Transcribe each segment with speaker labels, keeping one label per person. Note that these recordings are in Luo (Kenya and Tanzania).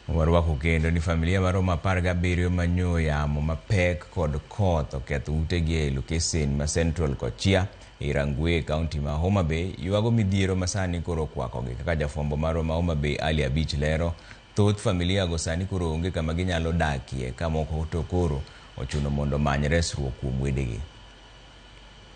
Speaker 1: Warwako kendo ni familia maromo 17 manyo yamo mapek kod koth oketho utegi e lokesen ma Central Kochia e Rangwe, kaunti ma Homa Bay, ywago midhiero ma sani koro okwakogi. Kaka jafwambo marwa ma Homa Bay Ali Abich lero, thoth familia go sani koro onge kama ginyalo dakie ka moko to koro ochuno mondo omany resruok kuom wedegi.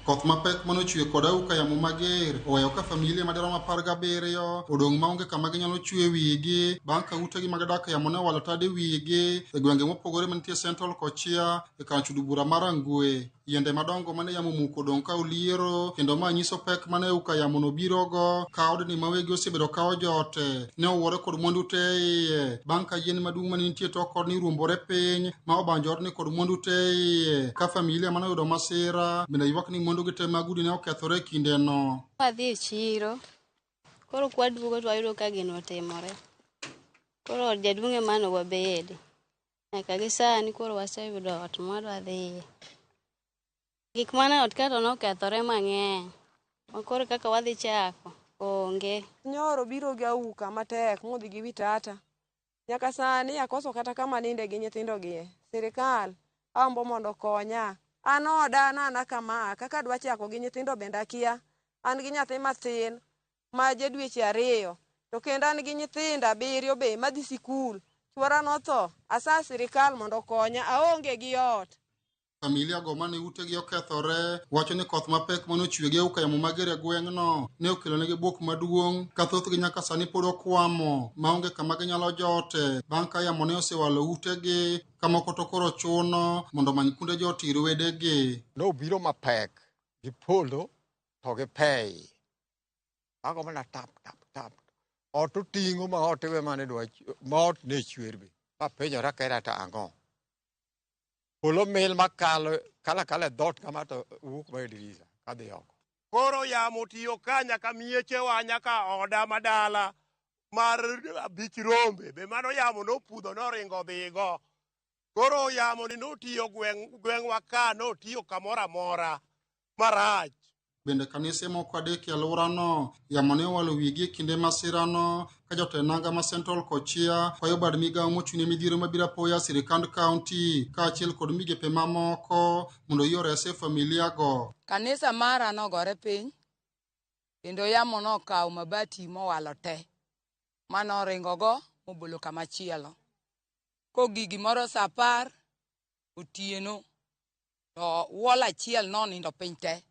Speaker 2: Koth mapek manochwe kod auka yamo mager oweyo ka familia madirom 17 odong' maonge kama ginyalo chwe wigi bang' ka utegi mag dak yamo ne owalo tade wigi e gwenge mopogore mantie Central Kochia e kar chudo bura mar Rangwe. Yiende madongo mane yamo omuko odong' ka oliero kendo ma nyiso pek mane auka yamo no birogo ka odni ma wegi osebedo ka ojote ne owuore kod mwandu te iye bang' ka yien maduong' mane nitie tok odni ruombore piny ma obanjo odni kod mwandu te iye ka familia mane oyudo masira bende ywak ni mwandu gi te mag udi ne okethore e kindeno.
Speaker 3: Wadhi e chiro, koro kwaduogo to wayudo ka gino otimore. Koro od jaduong' ema ne wabede. Nyaka gi sani koro waseyudo ot mwadwa dhiye. Gik mane ot ka to nokethore mang'eny. Ma koro kaka wadhi chako onge.
Speaker 4: Nyoro biro gi auka matek modhi gi wi tata. Nyaka sani akoso kata kama ninde gi nyithindo gi. Sirikal ambo mondo okonya. An oda nana kama kaka adwa chako gi nyithindo bende akia. An gi nyathi mathin ma ja dweche 2 to kendo an gi nyithindo 7 be madhi sikul. Chuora notho, asa sirikal mondo okonya, aonge gi ot.
Speaker 2: Familia go mane utegi okethore wacho ni koth mapek mane ochwe gi auka yamo mager e gweng'no ne okelonegi buok maduong' ka thothgi nyaka sani pod okwamo maonge kama ginyalo jote bang' ka yamo ne osewalo utegi ka moko to koro chuno mondo omany kuonde jot ir wedegi.
Speaker 5: Nobiro mapek gi polo to gi pei. Ago mana tap tap tap. Ot oting'o ma ot iwe mane dwa ma ot ne chwer be. Mapenjora kera to ang'o? Polo mil makalo kala kala e dhoot kama to wuok ma e dirisa kadhi oko.
Speaker 6: Koro yamo tiyo ka nyaka miechewa nyaka oda madala mar abich rombe be mano yamo nopudho noringo dhigo. Koro yamo ni notiyo gweng'wa ka notiyo kamoro amora marach.
Speaker 2: Bende kanise moko 3 e alworano yamo ne owalo wigi e kinde masirano ka jotend nanga ma Central Kochia kwayo bad migawo mochung'ne midhiero mabiro apoya sirikand kaunti kaachiel kod migepe mamoko mondo oyie orese familia go.
Speaker 7: Kanisa mara nogore piny kendo yamo nokawo mabati mowalo te manoringo go mobolo kama chielo. Kogi gimoro saa 10 otieno to wall achiel nonindo piny te.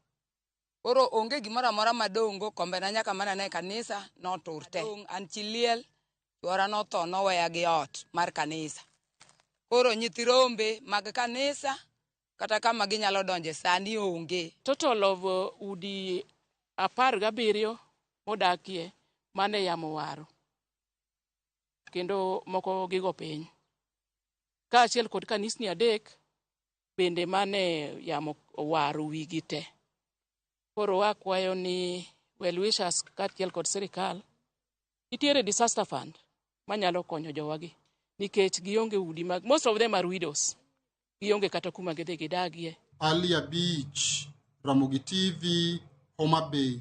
Speaker 7: Koro onge gimoro amora madong'go, kombena nyaka mana ne kanisa notur te. An chi liel, chuora notho noweya gi ot mar kanisa. Koro nyithi rombe mag kanisa kata kama ginyalo donje sani onge.
Speaker 8: Total of udi 17 modakie mane yamo waro kendo moko gigo piny. Kaachiel kod kanisni 3 bende mane yamo owaro wigi te. Koro wakwayo ni well wishers kaachiel kod sirikal nitiere disaster fund manyalo konyo jowagi nikech gionge udi mag most of them are widows. Gionge kata kuma gidhi gidagie.
Speaker 2: Ali Abich, Ramogi TV, Homa Bay.